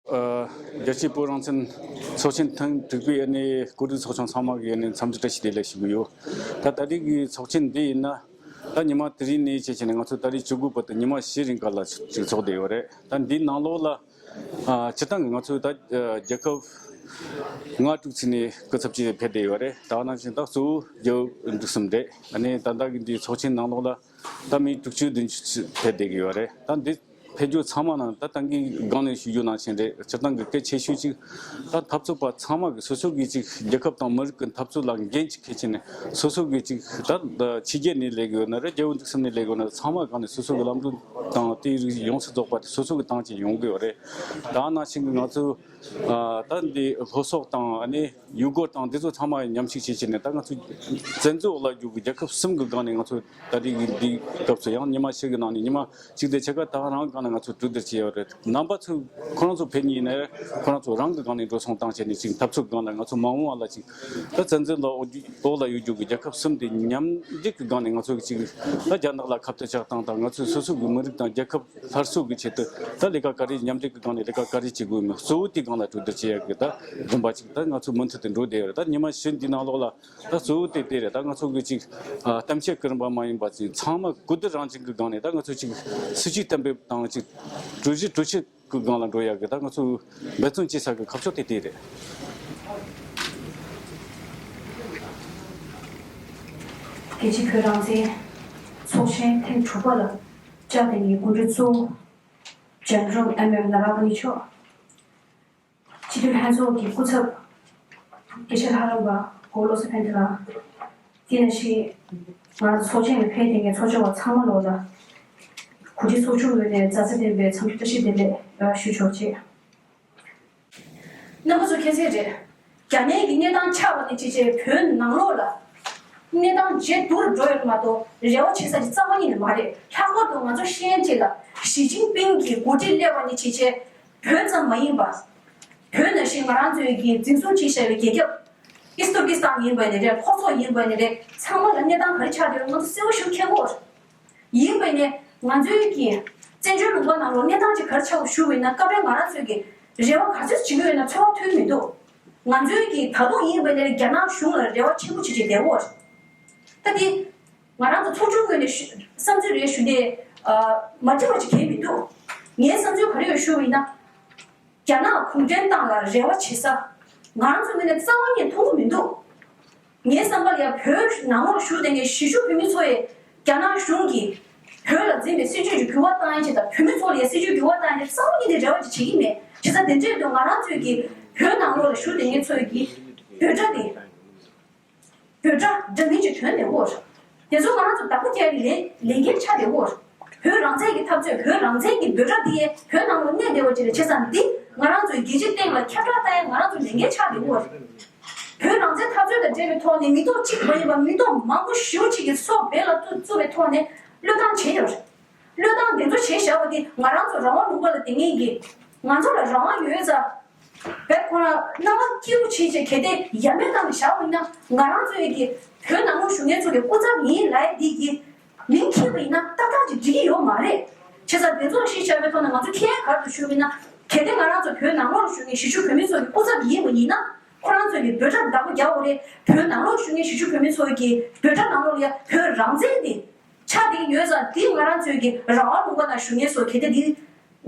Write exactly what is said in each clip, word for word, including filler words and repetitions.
ཨ། རྒྱལ་སྤྱིའི་བོད་རང་བཙན་ཚོགས་ཆེན་ཐེངས་དྲུག་པའི་ཨ་ནི་གོ་སྒྲིག་ཚོགས་ཆུང་ཚང་མ་གི་ཨ་ནི་འཚམས་འདྲི་བཀྲ་ཤིས་བདེ་ལེགས་ཞུ་གི་ཡོད། ད་ད་རེས་ཀྱི་ཚོགས་ཆེན་འདི་ཡིན་ན། ད་ཉི་མ་དེ་རིང་ནས་བྱས་བྱས་ནས་ང་ཚོ་ད་རེས་བཅུ་དགུ་བར་དུ་ཉི་མ་བཞི་རིང་ག་ལ་ཅིག་ཚོགས་བསྡད་ཡོད་རེད། ད་འདིའི་ནང་ལོགས་ལ། ཨ། སྤྱིར་བཏང་གི་ང་ཚོས་ད་རྒྱལ་ཁབ་ལྔ་དྲུག་ཚུགས་ནས་སྐུ་ཚབ་ཅིག་ཕེབས་བསྡད་ཡོད་རེད། ད་ནང་བཞིན་ད་གཙོ་བོ་རྒྱལ་བ་འབྲུག་གསུམ་རེད། ཨ་ནི་ད་ལྟ་གི་འདིའི་ཚོགས་ཆེན་ནང་ལོགས་ལ་ད་མི་དྲུག་ཅུ་བདུན་ཅུ་ཕེབས་བསྡད་ཀྱི་ཡོད་རེད། ད་འདི་ཕེབས་རྒྱུ་ཚང་མ་ནང་ད་ད་གིན་སྒང་ནས་ཞུ་རྒྱུ་ནང་བཞིན་རེད། སྤྱིར་བཏང་གི་གལ་ཆེ་ཤོས་ཅིག་ད་འཐབ་རྩོད་པ་ཚང་མ་གི་སོ་སོ་གི་ཅིག་རྒྱལ་ཁབ་དང་མི་རིགས་ཀྱི་འཐབ་རྩོད་ལ་འགན་ཅིག་འཁྱེར་བྱས་ནས་སོ་སོ་གི་ཅིག་ད་ཕྱི་རྒྱལ་ནས་སླེབས་ཀྱི་ཡོད་ན་རེད། རྒྱལ་བ་འབྲུག་གསུམ་ནས་སླེབས་ཀྱི་ཡོད་ན་རེད། ཚང་མ་སྒང་ནས་སོ་སོ་གི་ལམ་ལུགས་དང་དེའི་རིགས་ཡོངས་སུ་རྫོགས་པ་དེ་སོ་སོ་གི་སྟེང་ཅིག་ཡོང་གི་ཡོད་རེད། ད་ནང་བཞིན་གི་ང་ཚོ་ཨ། ད་འདི་ལྷོ་སོག་དང་ཨ་ནི་ཡུ་གུར་དང་འདི་ཚོ་ཚང་མ་མཉམ་ཞུགས་བྱེད་བྱས་ནས་ད་ང་ཚོ་བཙན་འཛུལ་འོག་ལ་གྱུར་གི་རྒྱལ་ཁབ་གསུམ་གི་སྒང་ནས་ང་ཚོ་ད་རེས་ཀྱི་འདི་སྐབས་སུ་ཡང་ཉི་མ་བཞི་གི་ནང་ནས་ཉི་མ་གཅིག་དང་ཕྱེད་ཀ་ད་ག་རང་སྒང་ནས་ང་ཚོ་གྲོས་བསྡུར་བྱས་ཡོད་རེད། རྣམ་པ་ཚོ་ཁོ་རང་ཚོ་ཕེབས་མཁན་ཡིན་ན་ཁོ་རང་ཚོ་རང་གི་སྒང་ནས་འགྲོ་སོང་བཏང་བྱས་ནས་ཅིག་འཐབ་རྩོད་སྒང་ལ་ང་ཚོ་མ་འོངས་པ་ལ་ཅིག་ད་བཙན་འཛུལ་ལ་འོག་འོག་ལ་ཡོད་རྒྱུ་གི་རྒྱལ་ཁབ་གསུམ་དེ་མཉམ་འབྲེལ་གི་སྒང་ནས་ང་ཚོ་གི་ཅིག་ད་རྒྱ་ནག་ལ་ཁ་གཏད་གཅོག་སྟངས་དང་ང་ཚོས་སོ་སོ་གི་མི་རིགས་དང་རྒྱལ་ཁབ་སླར་གསོ་གི་ཆེད་དུ་ད་ལས་ཀ་ག་རེ་མཉམ་འབྲེལ་གྱི་སྒང་ནས་ལས་ཀ་ག་རེ་བྱེད་དགོས་མིན་གཙོ་བོ་དེའི་སྒང་ལ་གྲོས་བསྡུར་བྱེད་ཡག་གི་ད་རིམ་པ་ཅིག་ད་ང་ཚོ་མུ་མཐུད་དུ་འགྲོ་བསྡད་ཡོད་རེད། ད་ཉི་མ་བཞི་འདི་ནང་ལོགས་ལ་ད་གཙོ་བོ་དེ་དེ་རེད། ད་ང་ཚོ་གི་ཅིག་ཨ། གཏམ་བཤད་ཀྱི་རིམ་པ་མ་ཡིན་པ་ཅིག་ཚང་མ་གོ་བསྡུར་རང་བཞིན་གྱི་སྒང་ནས་ད་ང་ཚོ་ཅིག་སྲིད་ཇུས་གཏན་འབེབས་དང་ཅིག་གྲོས་གཞི་གྲོས་ཆོད་ཀྱི་སྒང་ལ་འགྲོ་ཡག་གི་ད་ང་ཚོ་འབད་བརྩོན་བྱེད་ས་གི་ཁ་ཕྱོགས་དེ་དེ་རེད། རྒྱལ་སྤྱིའི་བོད་རང་བཙན་ཚོགས་ཆེན་ཐེངས་དྲུག་པ་ལ་བཅར་བསྡད་མཁན་གྱི་སྐུ་མགྲོན་གཙོ་བོ་འཇམ་དབྱངས་ཨ་མེ་ན་ར་པ་ནི་མཆོག་སྤྱི་འཐུས་ལྷན་ཚོགས་ཀྱི་སྐུ་ཚབ་དགེ་བཤེས་ལྷ་རམས་པ་གོ་བློ་བཟང་ཕན་བདེ་ལགས། དེ་ནང་བཞིན་ང་རང་ཚོ་ཚོགས་ཆེན་ལ་ཕེབས་བསྡད་མཁན་ཚོགས་ཆུང་བ་ཚང་མ་ལོག་ལ་གོ་སྒྲིག་ཚོགས་ཆུང་ངོས་ནས་མཛའ་བརྩེ་ལྡན་པའི་འཚམས་འདྲི་བཀྲ་ཤིས་བདེ་ལེགས་ཞུ་ཆོག་ཅེས། རྣམ་པ་ཚོ་མཁྱེན་གསལ་རེད། རྒྱ་ནག་གི་གནས་སྟངས་ཆགས་པ་ནས་བྱས་བྱས་བོད་ནང་ལོགས་ལ་གནས་སྟངས་ཇེ་སྡུག་རུ་འགྲོ་ཡོད་མ་གཏོགས་རེ་བ་བྱེད་ས་ཅིག་རྩ་བ་ཉིད་ནས་མ་རེད། ལྷག་པར་དུ་ང་ཚོ་ཤེས་ཡོན་ཅིག་ལ་ཞི་ཅིན་ཕིང་གི་འགོ་ཁྲིད་སླེབས་པ་ནས་བྱས་བྱས་བོད་ཙམ་མ་ཡིན་པ། བོད་ནང་བཞིན་ང་རང་ཚོའི་གི་འཛིན་བཟུང་བྱས་བཞག་པའི་རྒྱལ་ཁབ་ཨིས་ཏུར་ཀི་སི་ཐན་ཡིན་པ་ནས་རེད། ལྷོ་སོག་ཡིན་པ་ནས་རེད། ཚང་མ་ལ་གནས་སྟངས་ག་རེ་ཆགས་བསྡད་ཡོད་ང་ཚོ་གསལ་པོ་ཞིག་མཁྱེན་གྱི་ཡོད་རེད། ཡིན་པ་ནས་ང་ཚོའི་གི་བཙན་བྱོལ་ལུང་པ་ནང་ལོགས་གནས་སྟངས་ཅིག་ག་རེ་ཆགས་ཞུ་བ་ཡིན་ན་སྐབས་རེ་ང་རང་ཚོའི་གི་རེ་བ་ག་ཚོད་བྱེད་ཀྱི་ཡོད་ན་ཚོར་བ་ཐོན་མི་འདུག་ང་ཚོའི་གི་ད་དུང་ཡིན་པ་ནས་རྒྱ་ནག་གཞུང་ལ་རེ་བ་ཆེན་པོ་བྱེད་བྱེད་བསྡད་ཡོད་རེད། ད་དེ་ང་རང་ཚོ་ཚོགས་ཆུང་ངོས་ནས་ཞུ་བསམ་ཚུལ་རེ་ཞུ་དེ་མ་འགྲིག་པ་ཅིག་གང་ཡང་མི་འདུག་ངའི་བསམ་ཚུལ་ག་རེ་ཡོད་ཞུ་བ་ཡིན་ན། རྒྱ་ནག་གུང་ཁྲན་ཏང་ལ་རེ་བ་བྱེད་ས་ང་རང་ཚོའི་ངོས་ནས་རྩ་བ་ནས་མཐོང་གི་མི་འདུག་ངའི་བསམ་པ་ལ་ཡང་བོད་ནང་ལོགས་ལ་བཞུགས་བསྡད་མཁན་གཞིས་བཞུགས་བོད་མི་ཚོ་ཡིས་རྒྱ་ནག་གཞུང་གིས་བོད་ལ་འཛིན་པའི་སྲིད་ཇུས་ཀྱི་འགྱུར་བ་བཏང་ཡ་ཆེད་དང་བོད་མི་ཚོ་ལ་ཡང་སྲིད་ཇུས་འགྱུར་བ་བཏང་ཡ་ཆེད་རྩ་བ་ཉིད་ནས་རེ་བ་ཅིག་བྱེད་ཀྱི་མེད། བྱས་ཙང་དེ་འདྲའི་དུས་ང་རང་ཚོའི་གི་བོད་ནང་ལོགས་ལ་བཞུགས་བསྡད་མཁན་ཚོའི་གི་འབོད་སྒྲ་དེ། འབོད་སྒྲ་འདྲ་མིན་ཅིག་ཐོན་བསྡད་ཡོད་རེད། དེ་ཚོ་ང་རང་ཚོ་བདག་པོ་རྒྱག་ལས་ལས་འགན་ཆགས་བསྡད་ཡོད་རེད། བོད་རང་བཙན་གྱི་འཐབ་རྩོད་བོད་རང་བཙན་གྱི་འབོད་སྒྲ་འདི་ཡང་བོད་ནང་ལ་གནས་བསྡད་པ་ཅིག་རེད། བྱས་ཙང་འདི་ང་རང་ཚོའི་རྒྱལ་སྤྱིའི་སྟེང་ལ་ཁྱབ་བསྒྲགས་བཏང་ཡ་ང་རང་ཚོ་ལས་འགན་ཆགས་བསྡད་ཡོད་རེད། བོད་རང་བཙན་འཐབ་རྩོད་དང་འབྲེལ་བའི་ཐོག་ནས་མི་ཐོག་གཅིག་མ་ཡིན་པར་མི་ཐོག་མང་པོ་ཞེ་པོ་ཅིག་གིས་སྲོག་སྦས་ལ་བཙུགས་པའི་ཐོག་ནས་བློས་བཏང་བྱས་ཡོད་རེད། བློས་བཏང་འདི་ཚོ་བྱས་བཞག་པ་འདི་ང་རང་ཚོ་རང་དབང་ལུང་པ་ལ་བསྡད་མཁན་གྱི་ང་ཚོ་ལ་རང་དབང་ཡོད་ཙང་། བས་ཁོ་རང་སྣང་བ་སྐྱིད་པོ་བྱེད་བྱེད་གལ་ཏེ་ཡ་མེད་བཏང་ནས་བཞག་པ་ཡིན་ན་ང་རང་ཚོའི་གི་བོད་ནང་ལོགས་བཞུགས་མཁན་ཚོ་གི་སྐུ་ཚབ་ཡིན་ལབ་ཡ་འདི་གི་མིང་འཁྱེར་བ་ཡིན་ན་ཏག་ཏག་ཅིག་འགྲིག་གི་ཡོད་མ་རེད། བྱས་ཙང་དེ་ཚོ་ལ་གཞི་བཞག་པའི་ཐོག་ནས་ང་ཚོ་ཁྱེད་ག་རེ་ཞུ་བ་ཡིན་ན་གལ་ཏེ་ང་རང་ཚོ་བོད་ནང་ལོགས་ལ་བཞུགས་མཁན་གཞིས་བཞུགས་བོད་མི་ཚོ་གི་སྐུ་ཚབ་ཡིན་པ་ཡིན་ན་ཁོ་རང་ཚོ་གི་འབོད་སྒྲ་བདག་པོ་རྒྱག་དགོས་རེད། བོད་ནང་ལོགས་བཞུགས་མཁན་གཞིས་བཞུགས་བོད་མི་ཚོ་གི་འབོད་སྒྲ་ནང་ལོགས་ལ་ཡ་བོད་རང་བཙན་དེ། ཆགས་བསྡད་ཀྱི་ཡོད་ཙང་འདི་ང་རང་ཚོའི་གི་རང་དབང་ལུང་པ་ནང་བཞུགས་མཁན་ཚོ་གལ་ཏེ་འདི་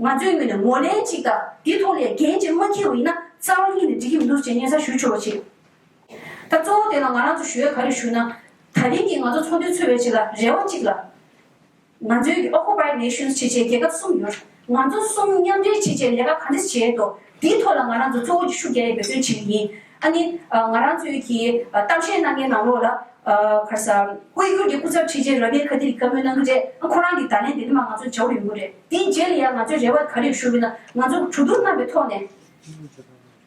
ང་ཚོའི་ངོས་ནས་ངོས་ལེན་ཅིག་དང་འདིའི་ཐོག་ལ་འགན་ཅིག་མ་འཁྱེར་བ་ཡིན་ན་རྩ་བ་ཉིད་ནས་འགྲིག་གི་མི་འདུག་ཅེས་སྙན་སེང་ཞུ་ཆོག་པ་ཅིག་ད་གཙོ་བོ་དེ་ལ་ང་རང་ཚོ་ཞུ་ཡས་ག་རེ་ཞུ་ན། ད་རིང་གི་ང་ཚོ་ཚོགས་འདུ་ཚོགས་པའི་ཆེད་ལ་རེ་བ་གཅིག་ལ། ང་ཚོའི་གི་Occupied Nations ཅེས་བྱས་རྒྱལ་ཁབ་གསུམ་ཡོད། ང་ཚོ་གསུམ་མཉམ་འབྲེལ་བྱས་བྱས་ལས་ཀ་ག་འདྲ་བྱས་འདུག་འདིའི་ཐོག་ལ་ང་རང་ཚོ་གཙོ་བོ་ཅིག་ཤུགས་རྒྱག་ཡས་འབད་བརྩོན་བྱེད་ཀྱི་ཡིན། ཨ་ནི་ང་རང་ཚོའི་གི་གཏམ་བཤད་གནང་མཁན་ནང་ལོགས་ལ། ཨ། ག་རེ་ཟེར། དབུས་ཁུལ་གྱི་སྐུ་ཚབ་ཁྲི་ཆེན་ར་བྷི་ཨལ་ཁ་དིར་གྱིས་བཀའ་མོལ་གནང་གི་རེད། ཁོ་རང་གི་བརྡ་ལན་དེ་ནི་མ་ང་ཚོ་འཇལ་ཡོང་གི་རེད། དེའི་རྗེས་ལ་ཡང་ང་ཚོས་རེ་བ་ག་རེ་ཞུ་གི་ན་ང་ཚོ་གྲོས་བསྡུར་གནང་བའི་ཐོག་ནས།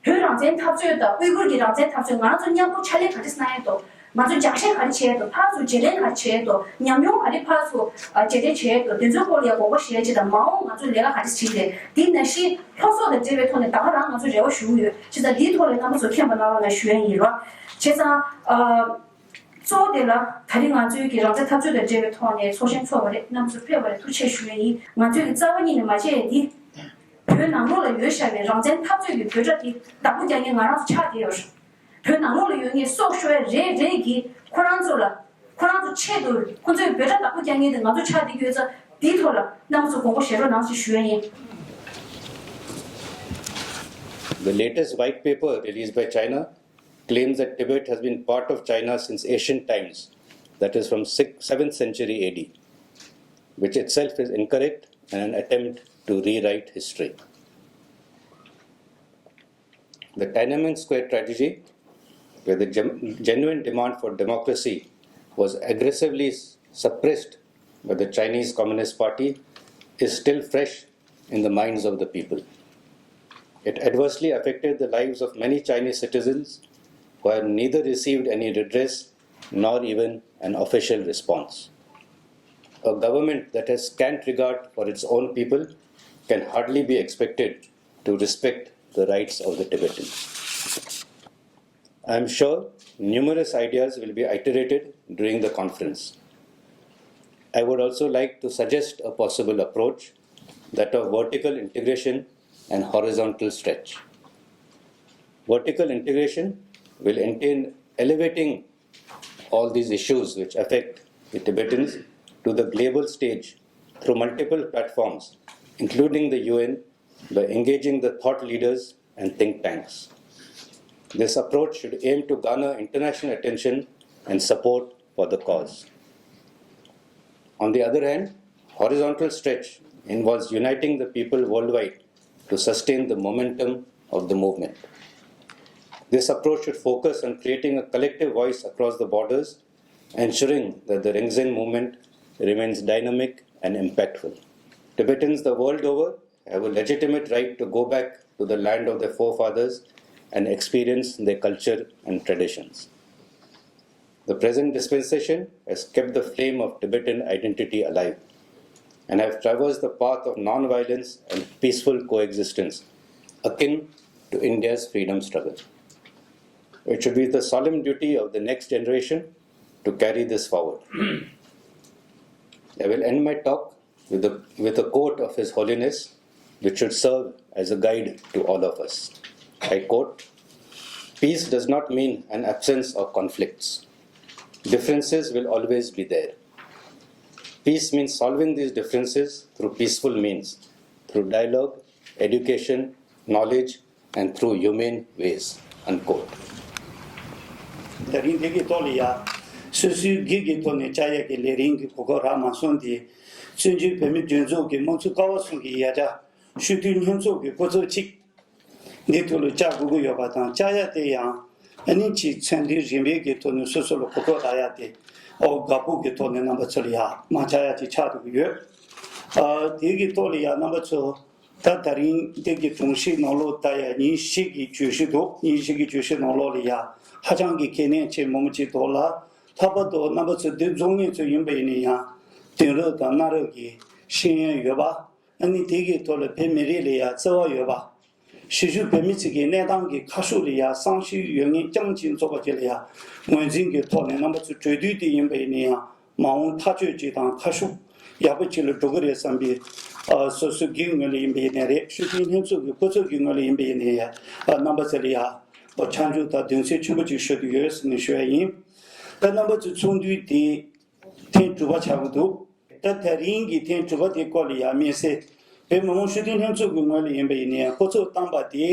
བོད་རང་བཙན་འཐབ་རྩོད་དང་དབུས་ཁུལ་གྱི་རང་བཙན་འཐབ་རྩོད་ང་རང་ཚོ་མཉམ་པོ་ཕྱག་ལས་ག་རེ་གནང་ཡས་འདུག་ང་ཚོ་མཇལ་བཤད་ག་རེ་བྱས་ཡས་འདུག་ཕར་ཚུར་བརྗེ་ལེན་ག་རེ་བྱས་ཡས་འདུག་ཉམས་མྱོང་ག་རེ་ཕར་ཚུར་ཨ། བརྗེ་རེས་བྱས་ཡས་འདུག་དེ་ཚོའི་སྐོར་ལ་ཡང་དགོངས་པ་བཞེས་ཡས་ཅིག་དང་མ་འོངས་ང་ཚོ་ལས་ཀ་ག་རེ་བྱེད་ཀྱི་རེད། དེ་ནང་བཞིན་ལྷོ་སོག་དང་འབྲེལ་བའི་ཐོག་ནས་ད་ག་རང་ང་ཚོ་རེ་བ་ཞུ་གི་ཡོད། བྱས་ཙང་དེའི་ཐོག་ལ་རྣམ་པ་ཚོ་མཁྱེན་པ་གནང་རོགས་གནང་ཞུ་ཡས་ཡིན་རོགས། བྱས་ཙང་ཨ། གཙོ་བོ་དེ་ལ་ད་རིང་ང་ཚོའི་གི་རང་བཙན་འཐབ་རྩོད་དང་འབྲེལ་བའི་ཐོག་ནས་ཚོགས་ཆེན་ཚོགས་པ་རེད། རྣམ་པ་ཚོ་ཕེབས་པ་རེད། ཐུགས་རྗེ་ཆེ་ཞུ་ཡས་ཡིན། ང་ཚོས་གི་རྩ་བ་ཉིད་ནས་མ་བརྗེད་ཡས་འདི། བོད་ནང་ལོགས་ལ་ཡོད་བཞག་པའི་རང་བཙན་འཐབ་རྩོད་ཀྱི་བོད་སྒྲ་དེ་བདག་པོ་རྒྱག་མཁན་ང་རང་ཚོ་ཆགས་བསྡད་ཡོད་རེད། བོད་ནང་ལོགས་ལ་ཡོད་མཁན་སྲོག་ཤོར་ཡ་རེ་རེ་གིས་ཁོ་རང་ཚོ་ལ། ཁོ་རང་ཚོ་ཆེད་དུ་ཁོ་ཚོའི་བོད་སྒྲ་བདག་པོ་རྒྱག་མཁན་དེ་ང་ཚོ་ཆགས་བསྡད་ཀྱི་ཡོད་ཙང་། དེའི་ཐོག་ལ་རྣམ་པ་ཚོ་དགོངས་པ་བཞེས་རོགས་གནང་ཞེས་ཞུ་ཡ་ཡིན། The latest white paper released by China claims that Tibet has been part of China since ancient times, that is, from sixth, seventh century A D, which itself is incorrect and an attempt to rewrite history. The Tiananmen Square tragedy, where the gen- genuine demand for democracy was aggressively suppressed by the Chinese Communist Party, is still fresh in the minds of the people. It adversely affected the lives of many Chinese citizens who have neither received any redress nor even an official response. A government that has scant regard for its own people can hardly be expected to respect the rights of the Tibetans. I am sure numerous ideas will be iterated during the conference. I would also like to suggest a possible approach, that of vertical integration and horizontal stretch. Vertical integration will entail elevating all these issues which affect the Tibetans to the global stage through multiple platforms, including the U N, by engaging the thought leaders and think tanks. This approach should aim to garner international attention and support for the cause. On the other hand, horizontal stretch involves uniting the people worldwide to sustain the momentum of the movement. This approach should focus on creating a collective voice across the borders, ensuring that the Ringzin movement remains dynamic and impactful. Tibetans the world over have a legitimate right to go back to the land of their forefathers and experience their culture and traditions. The present dispensation has kept the flame of Tibetan identity alive and have traversed the path of non-violence and peaceful coexistence akin to India's freedom struggle. It should be the solemn duty of the next generation to carry this forward. I will end my talk with a, with a quote of His Holiness, which should serve as a guide to all of us. I quote, "Peace does not mean an absence of conflicts. Differences will always be there. Peace means solving these differences through peaceful means, through dialogue, education, knowledge, and through humane ways." Unquote. ད་རིང་འདི་གི་ཐོག་ལ་ཡ། སོ་སོའི་སྒེར་གྱི་ཐོག་ནས་བཅར་ཡས་ཀྱི་ལས་རིམ་གྱི་གོ་སྐབས་རག་མ་སོང་སྟེ། བཙན་བྱོལ་བོད་མིའི་སྒྲིག་འཛུགས་ཀྱི་དམངས་གཙོ་ཀ་བ་གསུམ་གྱི་ཡ་གྱལ་ཤུགས་མཐུན་ལྷན་ཚོགས་ཀྱི་སྐུ་ཚབ་ཅིག་འདི་ཐོག་ལ་བཅར་དགོས་ཀྱི་ཡོད་པ་དང་། བཅར་ཡ་དེ་ཡང་ཨ་ནི་ཅིག་མཚན་ལྡན་རིམ་པའི་གི་ཐོག་ནས་སོ་སོ་ལ་གོ་སྐབས་རག་ཡ་དེ། ཨོ་དགའ་སྤོབས་ཀྱི་ཐོག་ནས་རྣམ་པ་ཚོ་ལ་ཡ་མ་བཅར་ཡ་ཅིག་ཆགས་འགྲོ་གི་ཡོད། ཨ་དེ་གི་ཐོག་ལ་ཡ་རྣམ་པ་ཚོ། ད་ད་རིང་འདི་གི་སྒྲོམ་གཞི་ནང་ལོགས་ད་ཡ་ཉིན་བཞི་གི་བརྗོད་གཞི་འདུག་ཉིན་བཞི་གི་བརྗོད་གཞི་ནང་ལོགས་ལ་ཡ་ཧ་ཅང་གི་གལ་གནད་ཆེ་མོ་མོ་ཅིག་འདུག་ལ། ལྷག་པར་དུ་རྣམ་པ་ཚོ་འདི་འཛོམས་མཁན་ཚོ་ཡིན་པ་ཡིན་ན་ཡང་དེང་རབས་དང་གནའ་རབས་ཀྱི་ཤེས་ཡོན་ཡོད་པ། ཨ་ནི་དེ་གི་ཐོག་ལ་བོད་མི་རིགས་ལ་ཡ་བརྩེ་བ་ཡོད་པ། གཞིས་བཞུགས་བོད་མི་ཚོ་གི་གནས་སྟངས་ཀྱི་ཁ་ཕྱོགས་ལ་ཡ་བསམ་ཤེས་ཡོད་མཁན་རྐྱང་གཅིག་ཚོགས་པ་ཅིག་ལ་ཡ་ངོས་འཛིན་གྱི་ཐོག་ནས་རྣམ་པ་ཚོ་གྲོས་བསྡུར་དེ་ཡིན་པ་ཡིན་ན་ཡང་མ་འོངས་ཐག་གཅོད་ཅིག་དང་ཁ་ཕྱོགས་ཡག་པོ་ཅིག་ལ་འགྲོ་གི་རེད་བསམ་པའི། ཨ་སོ་སོ་སྒེར་ངོས་ལ་ཡིན་པ་ཡིན་ནའི་རེད། ཤུགས་ལྡན་ལྷན་ཚོགས་ཀྱི་སྐུ་ཚབ་ཀྱི་ངོས་ལ་ཡིན་པ་ཡིན་ནའི་ཡ། ཨ་རྣམ་པ་ཚོ་ལ་ཡ་ཨ་ཆ་འཇོག་དང་གདེང་ཚོད་ཆེན་པོ་ཅིག་ཞུ་གི་ཡོད་ཟེར་ནས་ཞུ་ཡ་ཡིན། ད་རྣམ་པ་ཚོའི་ཚོགས་འདུ་དེ་ཐེངས་དྲུག་པ་ཆགས་ཀྱི་འདུག་ད་དེ་རིང་གི་ཐེངས་དྲུག་པ་དེ་སྐོར་ལ་ཡ་དམིགས་བསལ་བོད་མི་མང་སྤྱི་འཐུས་ལྷན་ཚོགས་ཀྱི་ངོས་ལ་ཡིན་པ་ཡིན་ནའི་སྐུ་ཚབ་བཏང་པ་དེ།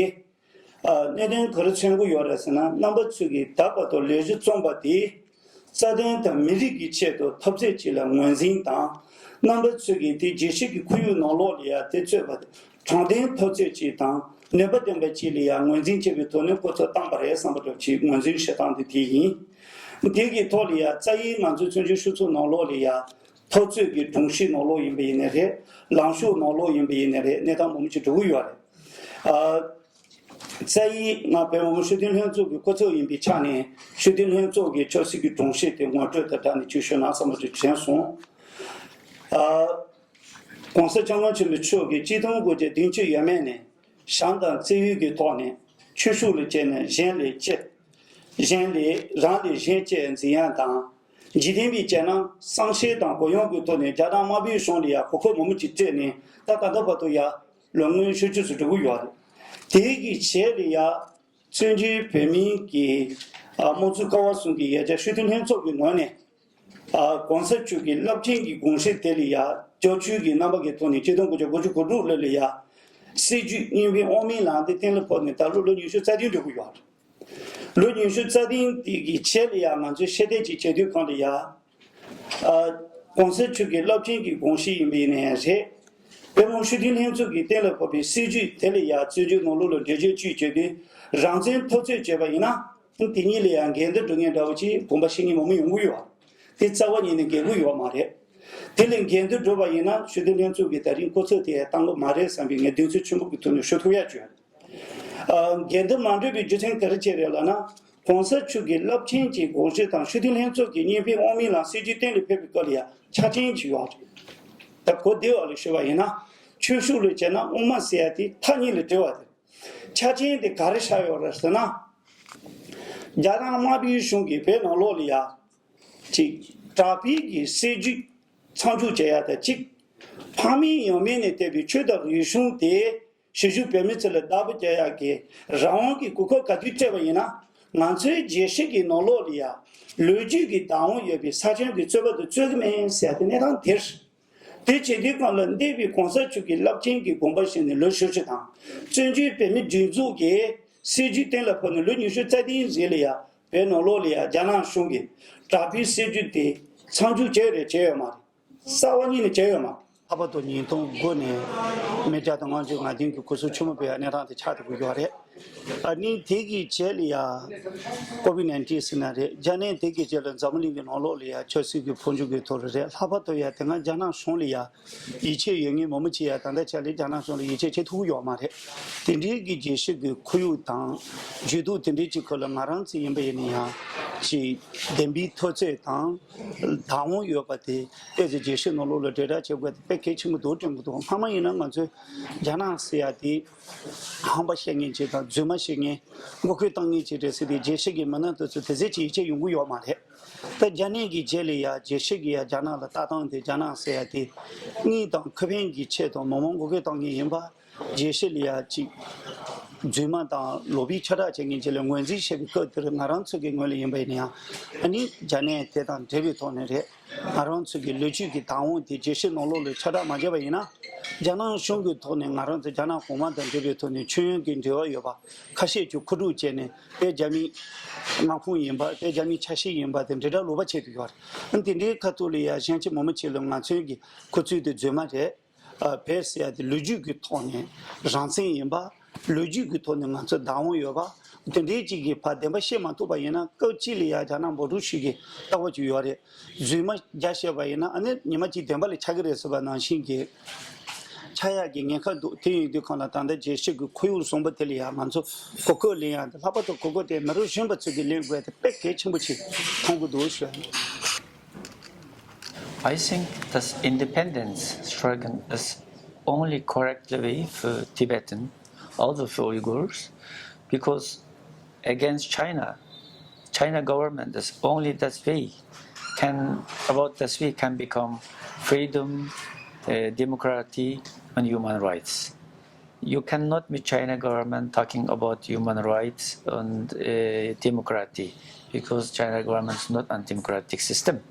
ཨ་གནད་དོན་ག་རེ་མཚོན་གྱི་ཡོད་རེད་ཟེར་ན། རྣམ་པ་ཚོས་ཀྱིས་ད་བར་དུ་ལས་གཞི་བརྩམས་པ་དེ་རྩ་དོན་དང་མི་རིགས་ཀྱི་ཆེད་དུ་འཐབ་རྩོད་ཅིག་ལ་ངོས་འཛིན་དང་། རྣམ་པ་ཚོས་ཀྱིས་དེ་རྒྱལ་སྤྱི་གི་ཁོར་ཡུག་ནང་ལོགས་ལ་ཡ་དེ་རྩོད་པ་དེ་དྲང་བདེན་འཐབ་རྩོད་ཅིག་དང་ནུས་པ་ལྡན་པ་ཅིག་ལ་ཡ་ངོས་འཛིན་བྱེད་པའི་ཐོག་ནས་སྐུ་ཚབ་བཏང་པ་རེད་བསམ་པ་འདྲ་ཅིག་ངོས་འཛིན་བྱེད་སྟངས་དེ་དེ་ཡིན། དེ་གི་ཐོག་ལ་ཡ་རྩ་ཡི་ང་ཚོའི་བཙན་བྱོལ་སྤྱི་ཚོགས་ནང་ལོགས་ལ་ཡ་འཐབ་རྩོད་ཀྱི་སྒྲོམ་གཞི་ནང་ལོགས་ཡིན་པ་ཡིན་ནའི་རེད། ལངས་ཕྱོགས་ནང་ལོགས་ཡིན་པ་ཡིན་ནའི་རེད། གནས་སྟངས་མང་པོ་ཅིག་འགྲོ་གི་ཡོད་རེད། ཨ། རྩ་ཡི་ང་བོད་མི་མང་སྤྱི་འཐུས་ལྷན་ཚོགས་ཀྱི་སྐུ་ཚབ་ཡིན་པའི་ཆ་ནས་སྤྱི་འཐུས་ལྷན་ཚོགས་ཀྱི་ཆབ་སྲིད་ཀྱི་དྲུང་ཆེ་དེ་ངོ་སྤྲོད་དང་སྦྲགས་ནས་ཅིག་ཞུ་ན་བསམ་པ་ཅིག་དྲན་སོང་། ཨ། ༸གོང་ས་༸སྐྱབས་མགོན་ཆེན་པོ་མཆོག་གིས་ཆིག་སྟོང་དགུ་བརྒྱ་བདུན་ཅུ་ཡས་མས་ནས་བྱམས་དང་བརྩེ་ཡུལ་གྱི་ཐོག་ནས་ཆོས་ཕྱོགས་ལ་དཔྱད་ནས་གཞན་ལ་དཔྱད། གཞན་ལས་རང་ལས་གཞན་གཅེས་འཛིན་ཡ་དང་། འཇིག་རྟེན་པའི་སྤྱན་ནང་བསམ་ཤེས་དང་གུ་ཡངས་ཀྱི་ཐོག་ནས་རྒྱ་ནག་དམར་པོའི་གཞུང་ལ་ཡ་གོ་སྐབས་མང་པོ་ཅིག་སྤྲད་ནས་ད་ད་ལྟ་བར་དུ་ཡ་ ལོ་ངོ་ཤུ་བཅུ་ཙམ་འགྲོ་གི་ཡོད་རེད། དེ་གི་རྗེས་ལ་ཡ་བཙན་བྱོལ་བོད་མིའི་གི་ཨ་དམངས་གཙོ་ཀ་བ་གསུམ་གྱི་ཡ་གྱལ་སྤྱི་འཐུས་ལྷན་ཚོགས་ཀྱི་ངོས་ནས་ཨ་གོང་ས་མཆོག་གི་རླབས་ཆེན་གྱི་དགོངས་གཞི་དེ་ལ་ཡ་རྒྱབ་སྐྱོར་གྱི་རྣམ་པ་གི་ཐོག་ནས་ཆིག་སྟོང་དགུ་བརྒྱ་དགུ་བཅུ་གོ་དྲུག་ལོ་ལ་ཡ་སྲིད་བྱུས་གཉིས་ཕན་དབུ་མའི་ལམ་དེ་གཏན་ལ་ཕབ་ནས་ད་ལོ་ལོ་ཉི་ཤུ་རྩ་བདུན་འགྲོ་གི་ཡོད་རེད། ལོ་ཉི་ཤུ་རྩ་བདུན་དེ་གི་རྗེས་ལ་ཡ་ང་ཚོས་ཤེས་ལྡན་གྱི་བྱེད་དུས་གང་ལ་ཡ། ཨ་གོང་ས་མཆོག་གི་རླབས་ཆེན་གྱི་དགོངས་གཞི་ཡིན་པའི་ནས་རེད། བོད་མི་སྤྱི་འཐུས་ལྷན་ཚོགས་ཀྱིས་གཏན་ལ་ཕབ་པའི་སྲིད་བྱུས་དེ་ལ་ཡ་བཙན་བྱོལ་ནང་ལོགས་ལ་འགྲེལ་བརྗོད་བྱས་བྱས་ཏེ་རང་བཙན་འཐབ་རྩོད་བྱས་པ་ཡིན་ན་དེ་གཉིས་ལ་ཡ་འགལ་ཟླ་འགྲོ་མཁན་འདྲ་བོ་ཅིག་དགོངས་པ་བཞེས་མཁན་མང་པོ་ཡོང་གི་ཡོད། དེ་རྩ་བ་ཉིད་ནས་འགལ་གྱི་ཡོད་མ་རེད། དེ་ལས་འགལ་ཟླ་འགྲོ་བ་ཡིན་ན་སྤྱི་འཐུས་ལྷན་ཚོགས་ཀྱིས་ད་རིང་སྐུ་ཚབ་དེ་བཏང་གི་མ་རེད་བསམ་པའི་ངས་གདེང་ཚོད་ཆེན་པོ་གི་ཐོག་ནས་ཞུ་ཐུབ་ཡ་བྱོས། ཨ་འགལ་ཟླ་མ་འགྲོ་བའི་རྒྱུ་མཚན་ག་རེ་བྱས་རེད་ལབ་ན། གོང་ས་མཆོག་གི་རླབས་ཆེན་གྱི་དགོངས་གཞི་དང་སྤྱི་འཐུས་ལྷན་ཚོགས་ཀྱི་གཉིས་ཕན་དབུ་མའི་ལམ་སྲིད་བྱུས་གཏན་ལ་ཕེབས་པའི་སྐབས་ལ་ཡང་ཆ་རྐྱེན་ཅིག་ཡོད་རེད། ད་གོ་བདེ་བ་ལ་ཞུས་པ་ཡིན་ན། ཆོས་ཕྱོགས་ལ་བྱས་ན་དབུ་མ་ཟེར་ཡ་དེ་མཐའ་གཉིས་ལ་བྲལ་བ་དེ། ཆ་རྐྱེན་དེ་ག་རེ་བཞག་ཡོད་རེད་ཟེར་ན། རྒྱ་ནག་དམར་པོའི་གཞུང་གིས་བོད་ནང་ལོགས་ལ་ཡ། ཅིག་དྲག་པོའི་གི་སྲིད་བྱུས་མཚམས་འཇོག་བྱེད་ཡ་དང་གཅིག་ཕ་མེས་ཡང་མེས་ནས་བཏོན་པའི་ཆོས་དང་རིག་གཞུང་དེ་གཞིས་བཞུགས་བོད་མི་ཚོ་ལ་བདག་པོ་རྒྱག་ཡ་གི་རང་དབང་གི་གོ་སྐབས་ག་དུས་སྤྲད་པ་ཡིན་ན། ང་ཚོའི་རྒྱལ་སྤྱི་གི་ནང་ལོགས་ལ་ཡ་ལོ་རྒྱུས་ཀྱི་བདག་དབང་ཡོད་པའི་ས་ཁྱོན་གྱི་རྩོད་པ་དེ་རྩོད་ཀྱི་མིན་ཟེར་ཡ་དེ་གནས་སྟངས་དེ་རེད། དེ་བྱེད་དུས་སྒང་ལ་འདས་པའི་གོང་ས་མཆོག་གི་རླབས་ཆེན་གྱི་དགོངས་པ་བཞེས་ནས་ལོ་ཞེ་གཅིག་དང་། བཙན་བྱོལ་བོད་མིའི་སྒྲིག་འཛུགས་ཀྱི་སྲིད་བྱུས་གཏན་ལ་ཕབ་ནས་ལོ་ཉི་ཤུ་རྩ་བདུན་རྗེས་ལ་ཡ་བོད་ནང་ལོགས་ལ་ཡ་རྒྱ་ནག་གཞུང་གིས་དྲག་པོའི་སྲིད་བྱུས་དེ་མཚམས་འཇོག་བྱས་རེད་བྱས་ཡོད་མ་རེད། རྩ་བ་ཉིད་ནས་བྱས་ཡོད་མ་རེད། ལྷག་པར་དུ་ཉིས་སྟོང་དགུ་ནས་མི་བརྒྱ་དང་ལྔ་བཅུ་ང་བདུན་གྱི་སྐུ་སྲོག་ཆེན་མོ་བའི་གནས་སྟངས་དེ་ཆགས་ཐུབ་ཀྱི་ཡོད་རེད། ཨ་ནི་དེ་གི་རྗེས་ལ་ཡ་ཀོ་ཝིད་ནའིན་ཊིན་ཟེར་ན་རེད། རྒྱ་ནད་དེ་གི་རྗེས་ལ་འཛམ་བུ་གླིང་གི་ནང་ལོགས་ལ་ཡ་ཆབ་སྲིད་ཀྱི་འཕོ་འགྱུར་གྱི་ཐོག་ལ་རེད། ལྷག་པར་དུ་ཡ་དེ་སྔ་རྒྱ་ནག་གཞུང་ལ་ཡ་ཡིད་ཆེས་ཡོད་མཁན་མང་པོ་ཅིག་ཡ་ད་ལྟ་ཆ་ལ་རྒྱ་ནག་གཞུང་ལ་ཡིད་ཆེས་བྱེད་ཐུབ་ཀྱི་ཡོད་མ་རེད། དེ་འདྲའི་གི་རྒྱལ་སྤྱི་གི་ཁོར་ཡུག་དང་ཇུས་གཏོགས་དེ་འདྲའི་ཅིག་ཁོ་ལ་ང་རང་ཚོ་ཡིན་པ་ཡིན་ན་ཡང་ཅིག་བདེན་པའི་འཐབ་རྩོད་དང་བདག་དབང་ཡོད་པ་དེ་ཏོག་ཙམ་རྒྱལ་སྤྱི་ནང་ལོགས་ལ་དྲིལ་བསྒྲགས་བྱེད་དགོས་དེ་དཔེ་གལ་ཆེན་པོ་འདུག་དྲན་གྱི་འདུག་སྔ་མ་ཡིན་ན་ང་ཚོས་རྒྱ་ནག་ཟེར་ཡ་དེ་ཧམ་པ་བཤད་མཁན་ཅིག་དང་རྫུན་མ་བཤད་མཁན་མགོ་སྐོར་བཏང་མཁན་ཅིག་རེད་ཟེར་ཏེ་རྒྱལ་སྤྱི་གི་མི་སྣ་དེ་ཚོ་དེ་ཚོ་ཅིག་ཡིད་ཆེས་ཡོང་གི་ཡོད་མ་རེད། ད་རྒྱ་ནད་ཀྱི་རྗེས་ལ་ཡ་རྒྱལ་སྤྱི་གི་ཡ་རྒྱ་ནག་ལ་ལྟ་སྟངས་དེ་རྒྱ་ནག་ཟེར་ཡ་དེ་དངུལ་དང་ཁེ་ཕན་གྱི་ཆེད་དུ་མི་མང་མགོ་སྐོར་བཏང་མཁན་ཡིན་པ། རྒྱལ་སྤྱི་ལ་ཡ་ཅིག་རྫུན་མ་དང་ལོག་པའི་ཁྱབ་བསྒྲགས་བྱེད་མཁན་ཅིག་ལ་ངོས་འཛིན་བྱེད་པའི་སྐབས་དེར་ང་རང་ཚོ་གི་ངོས་ལ་ཡིན་པ་ཡིན་ན་ཡང་ཨ་ནི་རྒྱ་ནད་དེ་དང་འབྲེལ་བའི་ཐོག་ནས་རེད། ང་རང་ཚོ་གི་ལོ་རྒྱུས་ཀྱི་བདག་དབང་དེ་རྒྱལ་སྤྱི་ནང་ལོགས་ལ་ཁྱབ་བསྒྲགས་མ་བྱས་པ་ཡིན་ན། རྒྱ་ནག་གཞུང་གི་ཐོག་ནས་ང་རང་ཚོ་རྒྱ་ནག་གོང་མ་དང་འབྲེལ་བའི་ཐོག་ནས་མཆོད་ཡོན་གྱི་འབྲེལ་བ་ཡོད་པ་ཁ་ཤས་ཀྱིས་མཁོ་སྒྲུབ་བྱས་ནས་དཔེ་རྒྱ་མིའི་མངའ་ཁོངས་ཡིན་པ་དཔེ་རྒྱ་མིའི་ཆ་ཤས་ཡིན་པ་དེ་འདྲ་འདྲ་ལོག་པ་བྱས་ཏེ་ཡོད་རེད། དེ་འདྲའི་ཁ་ཐུག་ལ་ཡ་གཞན་གྱིས་མང་པོ་ཅིག་ལ་ང་ཚོའི་གི་ཁོ་ཚོའི་དེ་རྫུན་མ་རེད། ཨ་བོད་ཟེར་ཡ་དེ་ལོ་རྒྱུས་ཀྱི་ཐོག་ནས་རང་བཙན་ཡིན་པ། ལོ་རྒྱུས་ཀྱི་ཐོག་ནས་ང་ཚོ་བདག་དབང་ཡོད་པ། དེ་འདྲའི་ཅིག་གི་ཕར་བདེན་པ་བཤད་མ་ཐུབ་པ་ཡིན་ན་སྐབས་གཅིག་ལ་ཡ་རྒྱ་ནག་འབོད་སྒྲུག་ཞིག་གི་ལྟ་བ་ཅིག་ཡོད་རེད། རྫུན་མ་རྒྱག་བཤད་པ་ཡིན་ན་ཨ་ནི་ཉི་མ་གཅིག་བདེན་པ་ལ་ཆགས་ཀྱི་རེད་ཟེར་བ་ནང་བཞིན་གྱི་ཆགས་ཡག་གི་ཉེན་ཁ་འདུག་དེ་ཡིན་དུས་གང་ལ་ད་ལྟ་རྒྱལ་སྤྱི་གི་ཁོར་ཡུག་བཟང་པོ་དེ་ལ་ཡ་ང་ཚོ་གོ་སྐབས་ལེན་ཡག་དེ་ལྷག་པར་དུ་གོ་སྐབས་དེ་མི་རབས་གཞོན་པ་ཚོས་ཀྱིས་ལེན་དགོས་དེ་དཔེ་གལ་ཆེན་པོ་ཅིག་མཐོང་གི་འདུག་ཞུ། I think this independence struggle is only correct way for Tibetan, also for Uyghurs, because against China, China government is only that way can, about that way can become freedom, uh, democracy, and human rights. You cannot meet China government talking about human rights and uh, democracy, because China government is not a democratic system.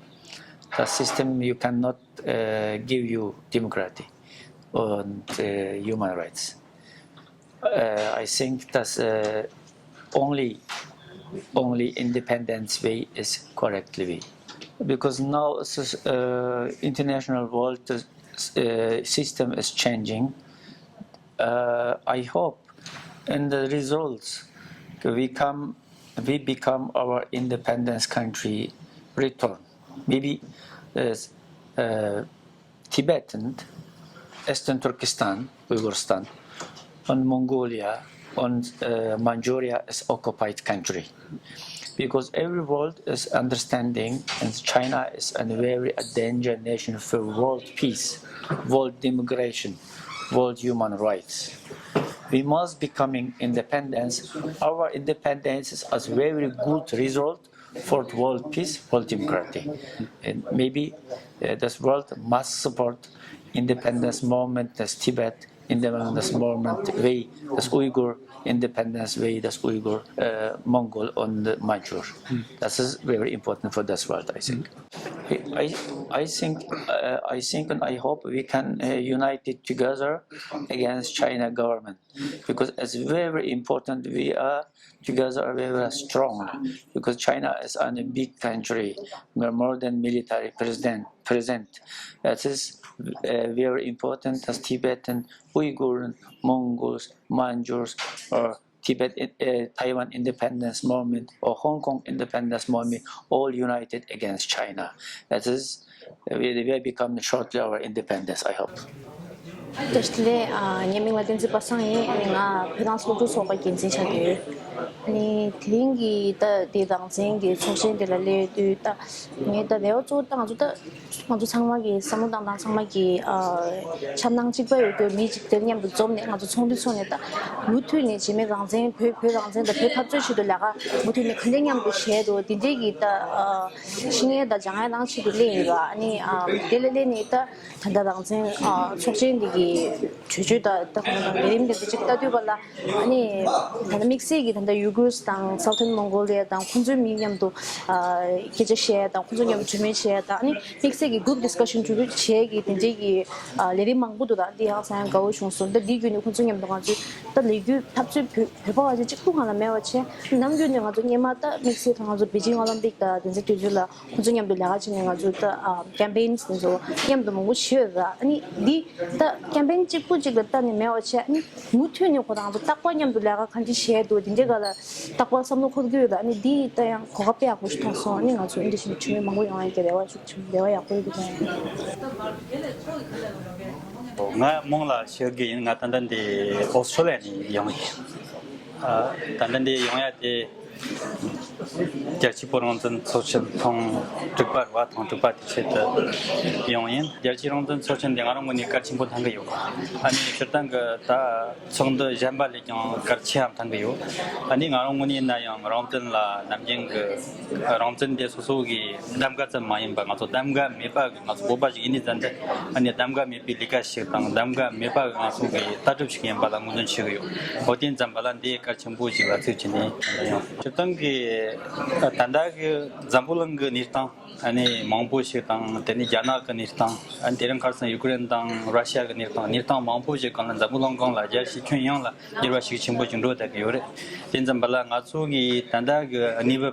The system you cannot uh, give you democracy and uh, human rights. Uh, I think that's uh, only only independence way is correct way, because now uh, international world uh, system is changing. Uh, I hope in the results we come we become our independence country return. Maybe uh, uh, Tibet and Eastern Turkestan, Uyghurstan, and Mongolia and uh, Manchuria is occupied country. Because every world is understanding and China is a very a danger nation for world peace, world democracy, world human rights. We must becoming independence. Our independence is a very good result for world peace, world democracy. And maybe uh, this world must support independence movement as Tibet independence movement way, das Uyghur independence way, das Uyghur, uh, Mongol und Manchur. That is very important for this world, I think. I, I think, uh, I think and I hope we can, uh, unite it together against China government, because it's very important we are together we were strong, because China is a big country, more than military present. Present. That is, uh, very important as Tibetan Uyghurs, Mongols, Manchus, or Tibet, uh, Taiwan independence movement or Hong Kong independence movement all united against China. That is, we, we become shortly our independence, I hope. བཀྲ་ཤིས་བདེ་ལེགས། ཨ། ངའི་མིང་ལ་བསྟན་འཛིན་པ་སངས་ཡིན། ཨ་ནི་ང་བོད་རང་སློབ་ཕྲུག་ཚོགས་པ་འགན་འཛིན་བྱ་དགོས། ཨ་ནི་དེ་རིང་གི་ད་དེ་རང་བཙན་གྱི་ཚོགས་ཆེན་དེ་ལ་སླེབས་དུས་ད་ངའི་ད་རེ་བ་གཙོ་བོ་ད་ང་ཚོ་ད་ང་ཚོ་ཚང་མ་གི་བསམ་བློ་བཏང་སྟངས་ཚང་མ་གི་ཨ་འཆར་སྣང་གཅིག་པ་ཡོད་དགོས། མི་གཅིག་དེར་མཉམ་དུ་འཛོམས་ནས་ང་ཚོ་ཚོགས་འདུ་ཚོགས་ནས་ད་མུ་མཐུད་ནས་རྗེས་མའི་རང་བཙན་བོད་བོད་རང་བཙན་དང་བོད་འཐབ་རྩོད་ཆེད་དུ་ལས་ཀ་མུ་མཐུད་ནས་ག་འདྲས་མཉམ་དུ་བྱས་འགྲོ་དེ་འདྲས་ཀྱི་ད་ཨ་ཤེས་ཡོན་དང་སྦྱང་ཡ་རང་ཆེད་དུ་སླེབས་ཡིན་པ། ཨ་ནི་ཨ་དེ་ལ་སླེབས་ནས་ད་ད་ལྟ་རང་བཙན་ཨ་ཚོགས་ཆེན་འདི་གི་གྲོས་ཆོད་དང་ད་གང་དང་ལས་རིམ་དེ་ཚོ་ཅིག་ལྟ་དུས་པ་ལ་ཨ་ནི་ད་ལྟ་དམིགས་བསལ་གྱི་ད་ལྟ་ཡུ་གུར་དང་Southern Mongolia དང་ཁོང་ཚོའི་མི་མཉམ་དུ་ཨ་སྐད་ཆ་བཤད་དང་ཁོང་ཚོ་མཉམ་དུ་གྲོས་མོལ་བྱས་དང་ཨ་ནི་དམིགས་བསལ་གྱི་group discussion གྲོས་མོལ་བྱས་ཀྱི་དེ་འདྲའི་གི་ཨ་ལས་རིམ་མང་པོ་འདུག་ད་འདི་ཧ་ཅང་དགའ་བོ་བྱུང་སོང་། ད་འདི་བརྒྱུད་ནས་ཁོང་ཚོ་མཉམ་དུ་ང་ཚོས་ད་ལས་འགུལ་འཐབ་རྩོད་བོད་བོད་པ་བ་ཅན་གཅིག་པུ་སྒང་ལ་མེད་པ་བྱས་ནམ་རྒྱུན་ནས་ང་ཚོ་སྔོན་མ་ད་དམིགས་བསལ་ད་ང་ཚོ་པེ་ཅིང་ཨོ་ལིམ་པིག་དང་དེ་ཚོའི་དུས་ཚོད་ལ། ཁོང་ཚོ་མཉམ་དུ་ལས་ཀ་བྱས་ནས་ང་ཚོས་ད་ཨ་campaigns དེ་ཚོ་མཉམ་དུ་མང་པོ་བྱས་ཡོད་ར། ཨ་ནི་འདི་ད་campaign གཅིག་པུ་གཅིག་ལ་ལྟ་ནས་མེད་པ་བྱས། ཨ་ནི་མུ་མཐུད་ནས་ཁོ་རང་ཚོ་རྟག་པར་མཉམ་དུ་ལས་ཀ་ག་འདྲ་བྱས་འདུག་དེ་འདྲའི་སྒང་ལ་རྟག་པར་བསམ་བློ་འཁོར་གྱི་ཡོད་ར། ཨ་ནི་འདི་ད་ཡང་གོ་སྐབས་དཔེ་ཡག་པོ་ཞིག་ཐོབ་སོང་། ཨ་ནི་ང་ཚོ་འདི་བཞིན་གྲོས་མོལ་མང་པོ་ཡོང་ཡ་གི་རེ་བ་ཞིག་བྱུང་། རེ་བ་ཡག་པོ་ཡོད་འདུག་ང་མོང་ལ་ཤོད་ཀྱི་ཡིན། ང་ད་ལྟ་འདི་ཨོ་སི་ཁྲུ་ལི་ཡ་ནས་ཡོང་ཡིན། ཨ། ད་ལྟ་འདི་ཡོང་ཡ་དེ། རྒྱལ་སྤྱིའི་བོད་རང་བཙན་ཚོགས་ཆེན་ཐེངས་དྲུག་པ་རེད་བ། ཐེངས་དྲུག་པ་དེ་ཆེད་དུ་ཡོང་ཡིན། རྒྱལ་སྤྱིའི་རང་བཙན་ཚོགས་ཆེན་འདི་ང་རང་ངོས་ནས་གལ་ཆེན་པོ་མཐོང་གི་ཡོད། ཨ་ནི་སྤྱིར་བཏང་གི་ད་ཚོགས་འདུ་གཞན་པ་ལས་ཀྱང་གལ་ཆེ་བ་མཐོང་གི་ཡོད། ཨ་ནི་ང་རང་ངོས་ནས་ཡིན་ན་ཡང་རང་བཙན་ལ་ནམ་རྒྱུན་གྱི་རང་བཙན་དེ་སོ་སོ་གི་གདམ་ག་ཙམ་མ་ཡིན་པ་ང་ཚོ་གདམ་ག་མེད་པ་གི་ང་ཚོ་བོད་པ་ཞིག་ཡིན་ནི་ཙམ་དུ་ཨ་ནི་གདམ་ག་མེད་པའི་ལས་ཀ་ཞིག་དང་གདམ་ག་མེད་པ་གི་ང་ཚོ་གི་ལྟ་གྲུབ་ཞིག་ཡིན་པ་ལ་ངོས་འཛིན་བྱེད་ཀྱི་ཡོད། འོ་དེ་ཙམ་པ་ལ་འདི་གལ་ཆེན་པོ་ཞིག་ལ་ཚིག་བྱས་ནས་ཡང་སྤྱིར་བཏང་གི་ད་ལྟ་གི་འཛམ་བུ་གླིང་གི་གནས་སྟངས་ཨ་ནི་མང་པོ་ཞིག་དང་དེ་ནས་རྒྱ་ནག་གི་གནས་སྟངས་ཨ་ནི་དེ་རིང་ཁ་སང་ཡུ་ཀེ་རེན་དང་ར་ཤི་ཡ་གི་གནས་སྟངས་གནས་སྟངས་མང་པོ་ཞིག་སྒང་ལ་འཛམ་བུ་གླིང་སྒང་ལ་རྒྱལ་སྤྱིའི་ཁྱོན་ཡོངས་ལ་འགྱུར་བ་ཤུགས་ཆེན་པོ་ཞིག་འགྲོ་བསྡད་ཀྱི་ཡོད་རེད། དེ་ཙམ་པ་ལ་ང་ཚོ་གི་ད་ལྟ་གི་གནས་བབ་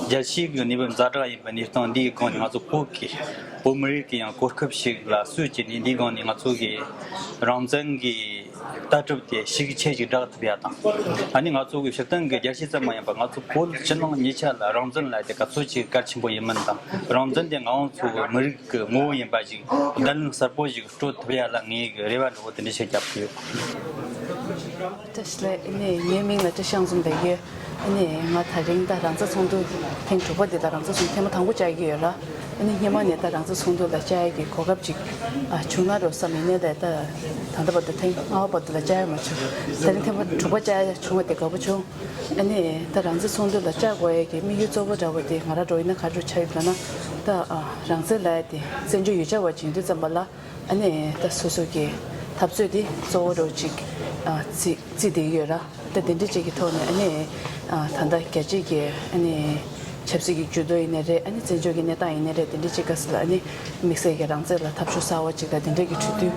རྒྱལ་སྤྱིའི་གི་གནས་བབ་ཛ་དྲག་ཡིན་པའི་གནས་སྟངས་འདིའི་སྒང་ནས་ང་ཚོ་བོད་ཀྱི་བོད་མི་རིགས་ཀྱི་ཡང་གོ་སྐབས་ཤིག་ལ་སུས་བྱས་ནས་འདིའི་སྒང་ནས་ང་ཚོ་གི་རང་བཙན་གྱི་ལྟ་གྲུབ་དེ་ཤུགས་ཆེ་ཞིག་བསྒྲགས་ཐུབ་ཡ་དང་། ཨ་ནི་ང་ཚོ་གི་སྤྱིར་བཏང་གི་རྒྱལ་སྤྱི་ཙམ་མ་ཡིན་པར་ང་ཚོ་བོད་ཕྱི་ནང་གཉིས་ཆ་ལ་རང་བཙན་ལབ་དེ་ག་ཚོད་ཅིག་གལ་ཆེན་པོ་ཡིན་མིན་དང་། རང་བཙན་དེ་ང་རང་ཚོ་གི་མི་རིགས་ཀྱི་ངོ་བོ་ཡིན་པ་ཞིག་བརྡ་ལན་གསལ་པོ་ཞིག་སྤྲོད་ཐུབ་ཡ་ལ་ངའི་གི་རེ་བ་འདྲ་བོ་དེ་འདྲ་ཞིག་བརྒྱབ་ཀྱི་ཡོད། བཀྲ་ཤིས་བདེ་ལེགས། ཨ་ནི་ངའི་མིང་ལ་བཀྲ་ཤིས་དབྱངས་འཛོམས་ལབ་ཀྱི་ཡོད། ཨ་ནི་ང་དེ་རིང་ད་རང་བཙན་ཚོགས་འདུ་ཐེངས་དྲུག་པ་འདི་ལ་རང་བཙན་ཚོགས་འདུ་ཐེངས་མ་དང་པོ་བཅར་གྱི་ཡོད་ལ། ཨ་ནི་སྔོན་མ་ནས་ད་རང་བཙན་ཚོགས་འདུ་ལ་བཅར་ཡ་གི་གོ་སྐབས་ཅིག་ཨ་བྱུང་ན་འགྲོ་བསམ་ཡིན་ནའི་ད་ད་ད་ལྟ་བར་དུ་ཐེངས་ལྔ་པ་བར་དུ་ལ་བཅར་ཡ་མ་བྱུང་། དེ་རིང་ཐེངས་མ་དྲུག་པ་བཅར་ཡ་བྱུང་བ་དེ་དགའ་པོ་བྱུང་། ཨ་ནི་ད་རང་བཙན་ཚོགས་འདུ་ལ་བཅར་དགོས་ཡ་གི་དམིགས་ཡུལ་གཙོ་བོ་འདྲ་བོ་དེ་ང་རང་འགྲོ་ཡིན་ན་ག་རེ་ཆགས་ཡོད་ལབ་ན། ད་ཨ་རང་བཙན་ལབ་ཡ་དེ་བཙན་བྱོལ་ཡོད་བྱ་བ་བྱེད་དུས་ཙམ་པ་ལ། ཨ་ནི་ད་སོ་སོ་གི་འཐབ་རྩོད་དེ་གཙོ་བོ་རོགས་ཅིག་ཨ་བརྩི་བརྩི་བསྡད་ཡོད་ར། ད་དེ་འདྲ་ཅིག་གི་ཐོག་ནས་ཨ་ནི་ཨ་ད་ལྟ་རྒྱལ་སྤྱིའི་གི་ཨ་ནི་ཆབ་སྲིད་ཀྱི་འགྱུར་ལྡོག་ཡིན་ནའི་རེད། ཨ་ནི་བཙན་བྱོལ་གྱི་གནས་སྟངས་ཡིན་ནའི་རེད། དེ་འདྲ་ཅིག་ག་ས་ལ་ཨ་ནི་དམིགས་བསལ་གྱི་རང་བཙན་ལ་འཐབ་རྩོད་གསར་བ་ཅིག་དང་དེ་འདྲ་གི་གྲོས་བསྡུར་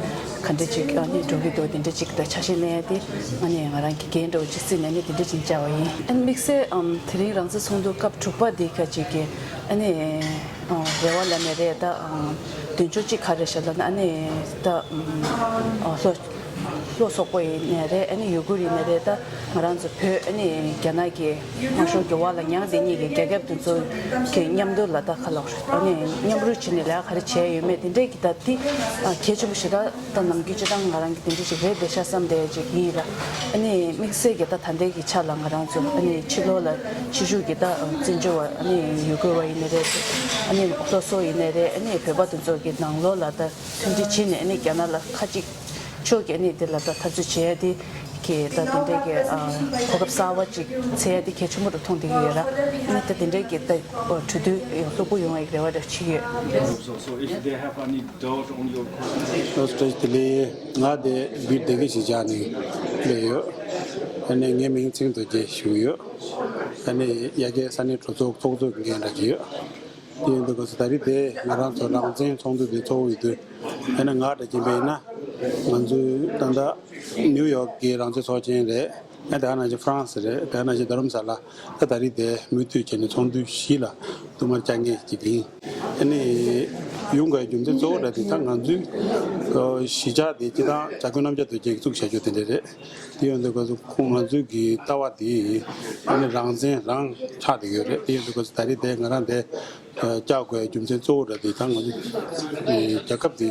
ག་འདྲ་ཅིག་ཨ་ནི་འགྲོ་གི་འདུག་དེ་འདྲ་ཅིག་ད་ཆ་ཤས་གནས་ཡ་དེ་ཨ་ནི་ང་རང་གི་འགན་འདྲ་བོ་ཅིག་བརྩིས་ནས་ཨ་ནི་དེ་འདྲ་ཅིག་བཅར་བ་ཡིན། ཨ་ནི་དམིགས་བསལ་ཨམ་དེ་རིང་རང་བཙན་ཚོགས་འདུ་སྐབས་དྲུག་པ་འདི་ག་ཅིག་གི་ཨ་ནི། ཨ་རེ་བ་ལབ་ནས་རེད། ད་ཨ་མདུན་ཅོག་གཅིག་ག་རེ་བྱས་ལབ་ན་ཨ་ནི་ད་ཨ་ལྷོ་ལྷོ་སོག་པོ་ཡིན་ནའི་རེད། ཨ་ནི་ཡུ་གུར་ཡིན་ནའི་རེད། ད་ང་རང་ཚོ་བོད་ཨ་ནི་རྒྱ་ནག་གི་དམར་ཤོག་གི་འོག་ལ་མྱངས་བསྡད་མཁན་གྱི་རྒྱལ་ཁབ་དེ་ཚོ་གི་མཉམ་དུ་ལ་ད་ག་ལབ་རེད། ཨ་ནི་མཉམ་རུབ་བྱས་ནས་ལས་ཀ་ག་རེ་བྱས་ཡོད་མེད་དེ་འདྲས་ཀྱི་ད་དེ་ཨ་གལ་ཆེན་པོ་ཞེ་དྲག་ད་ནམ་རྒྱུན་སྤྱིར་བཏང་ང་རང་གི་དེ་འདྲ་ཞིག་རེད་བསྡད་ཤག་བསམ་བསྡད་ཅིག་ཡིན་ལ། ཨ་ནི་དམིགས་བསལ་གྱི་ད་ད་ལྟའི་གི་ཆ་ལ་ང་རང་ཚོ་ཨ་ནི་ཕྱི་ལོགས་ལ་ཕྱི་བཞུགས་ཀྱི་ད་བཙན་བྱོལ་བ་ཨ་ནི་ཡུ་གུར་བ་ཡིན་ནའི་རེད། ཨ་ནི་སློབ་གསོ་ཡིན་ནའི་རེད། ཨ་ནི་བོད་པ་དེ་ཚོ་གི་ནང་ལོགས་ལ་ད་མཐུན་སྒྲིལ་བྱས་ནས་ཨ་ནི་རྒྱ་ནག་ལ་ཁ་གཅིག་ཕྱོགས་ཀྱི་ཨ་ནི་དེ་ལ་ད་འཐབ་རྩོད་བྱེད་ཡ་དེ་ གི་ད་དེ་འདྲའི་གི་ཨ་གོ་སྐབས་གསར་བ་ཅིག་འཚོལ་ཡ་དེ་གལ་ཆེན་པོ་རུ་མཐོང་བསྡད་ཀྱི་ཡོད་ར། ཨ་ནི་ད་དེ་འདྲའི་གི་ད་གྲོས་བསྡུར་ཡང་ལྷུག་པོ་ཡོང་བའི་རེ་བ་ར་བྱེད་ཀྱི་ཡོད། So, so if they have any doubt on your qualification. ཨོ་སི་ཊྲེ་ལི་ཡ་ང་དེ་བིར་སྡེ་དགེ་ཞེས་བྱ་ནས་སླེབས་ཡོད། ཨ་ནི་ངའི་མིང་ཚེ་རིང་རྡོ་རྗེ་ཞུ་ཡོད། ཨ་ནི་ཡ་གི་ས་གནས་གྲོས་ཚོགས་ཚོགས་གཙོ་འགན་འདྲ་ཅིག་ཡོད། དེ་ཡིན་དུས་སྐབས་སུ་ད་རེས་དེ་ང་རང་ཚོ་རང་བཙན་ཚོགས་འདུ་དེ་ཚོགས་ཡོད་དུས། ཨ་ནི་ང་འདྲ་ཅན་པ་ཡིན་ན་ང་ཚོའི་ད་ལྟ་ནིའུ་ཡོག་གི་རང་བཙན་ཚོགས་ཆེན་རེད། ཨ་དེ་ནང་བཞིན་ཧྥ་རན་སི་རེད། དེ་ནང་བཞིན་རྡ་རམ་ས་ལ། ད་ད་རེས་དེ་མུ་མཐུད་བྱས་ནས་ཚོགས་འདུ་བཞི་ལ་བསྟུད་མར་བཅར་མཁན་ཅིག་ཡིན། ཨ་ནི་ཡོང་དགོས་རྒྱུ་མཚན་གཙོ་བོ་འདྲ་དེ་ད་ང་ཚོའི་གཞིས་ཆགས་དེ་སྤྱི་བཏང་བྱ་རྒོད་རྣམ་རྒྱལ་རྡོ་རྗེས་བཙུགས་བྱ་རྒྱུ་དེ་འདྲ་རེད། དེ་ཡོང་དུས་སྐབས་སུ་ཁོང་ང་ཚོའི་གི་ལྟ་བ་དེ་ཨ་ནི་རང་བཙན་རང་ཆགས་བསྡད་ཡོད་རེད། དེ་ཡོང་དུས་སྐབས་སུ་ད་རེས་དེ་ང་རང་དེ་བཅར་དགོས་རྒྱུ་མཚན་གཙོ་བོ་འདྲ་དེ་ད་ང་ཚོ་རྒྱལ་ཁབ་དེ་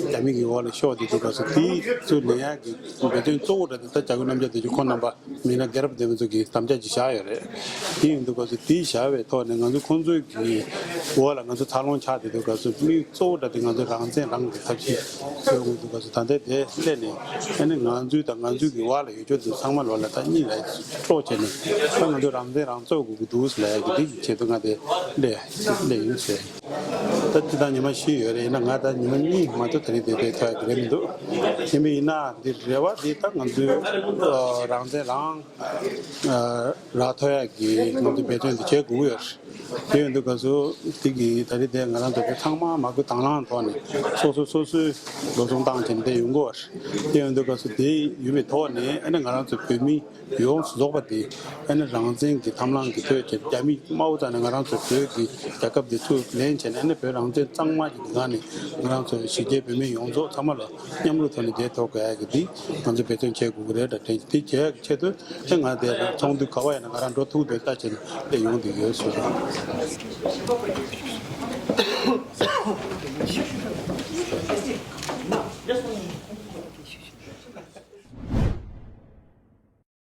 རྒྱ་མི་གི་འོག་ལ་ཤོར་བསྡད་དུས་སྐབས་སུ་དེའི་ཚུར་ལེན་ཡག་གི་འབད་བརྩོན་གཙོ་བོ་འདྲ་དེ་ད་བྱ་རྒོད་རྣམ་རྒྱལ་རྡོ་རྗེ་ཁོང་རྣམ་པ་མི་སྣ་རྒྱལ་རབས་ལྡན་པ་ཚོ་གིས་དམ་བཅའ་ཅིག་བཞག་ཡོད་རེད། དེ་ཡིན་དུས་སྐབས་སུ་དེ་བཞག་པའི་ཐོག་ནས་ང་ཚོ་ཁོང་ཚོའི་གི་འོག་ལ་ང་ཚོ་འཚར་ལོངས་ཆགས་བསྡད་དུས་སྐབས་སུ་དམིགས་གཙོ་བོ་འདྲ་དེ་ང་ཚོ་རང་བཙན་རང་གི་ཐབས་ཤེས་འཚོལ་དགོས་འདུག་སྐབས་སུ་ད་ལྟ་དེ་སླེབས་ནས་ཨ་ནི་ང་ཚོའི་དང་ང་ཚོའི་གི་འོག་ལ་ཡོད་ཆོག་དེ་ཚང་མ་ལོག་ལ་ད་གཉིད་ལ་སྤྲོ་བྱས་ནས་ད་ང་ཚོ་རང་བཙན་རང་རྩོད་དགོས་ཀྱི་འདུག་ཟེར་ལབ་ཡ་གི་དེ་གི་ཆེད་དུ་ང་དེ་སླེབས་སླེབས་ཡིན་ཟེར། ད་ཅི་ད་ཉི་མ་བཞི་ཡོད་རེད། ཡིན་ན་ང་ད་ཉི་མ་གཉིས་མ་གཏོགས་ད་རེས་དེ་དེ་ཐོན་ཡ་གི་རེད་མི་འདུག་ཡིན་པས་ཡིན་ན་འདི་རེ་བ་འདི་ད་ང་ཚོའི་ཨ་རང་བཙན་རང་ཨ་རག་ཐོབ་ཡ་གི་ང་ཚོ་འབད་བརྩོན་འདི་བྱེད་དགོས་ཀྱི་ཡོད་རེད། དེ་ཡོང་དུས་སྐབས་སུ་འདི་གི་ད་རེས་དེ་ང་རང་ཚོ་ཚང་མ་མ་བསྐུལ་དང་བླངས་ཐོག་ནས་སོ་སོ་སོ་སོའི་འགྲོ་སོང་བཏང་བྱས་ནས་དེ་ཡོང་གི་ཡོད་རེད། དེ་ཡོང་དུས་སྐབས་སུ་དེ་ཡོད་པའི་ཐོག་ནས་ཨ་ནི་ང་རང་ཚོ་བོད་མི་ཡོངས་སུ་རྫོགས་པ་དེ་ཨ་ནི་རང་བཙན་གྱི་ཐབས་ལམ་གྱི་ཐོག་ཀྱི་རྒྱ་མི་དམར་པོ་རྩ་ནས་ང་རང་ཚོ་བོད་ཀྱི་རྒྱལ་ཁབ་དེ་ཚུར་ལེན་བྱས་ནས་ཨ་ནི་བོད་རང་བཙན་གཙང་མ་ཞིག་གི་སྒང་ནས་ང་རང་ཚོ་གཞིས་བྱེས་བོད་མི་ཡོངས་རྫོགས་ཚང་མ་ལ་མཉམ་རུབ་ཐོག་ནས་བསྡད་ཐུབ་དགོས་ཡ་གི་འདི་ང་ཚོ་འབད་བརྩོན་བྱེད་དགོས་ཀྱི་རེད་ད་དྲན་གྱི། དེ་བྱེད་ཡ་གི་ཆེད་དུ་ཨ་ང་དེ་ཚོགས་འདུ་ག་བ་ཡིན་ན་ང་རང་འགྲོ་ཐུབ་འདོད་ལྟ་བྱས་ནས་དེ་ཡོང་བསྡད་ཡོད་ཟེར།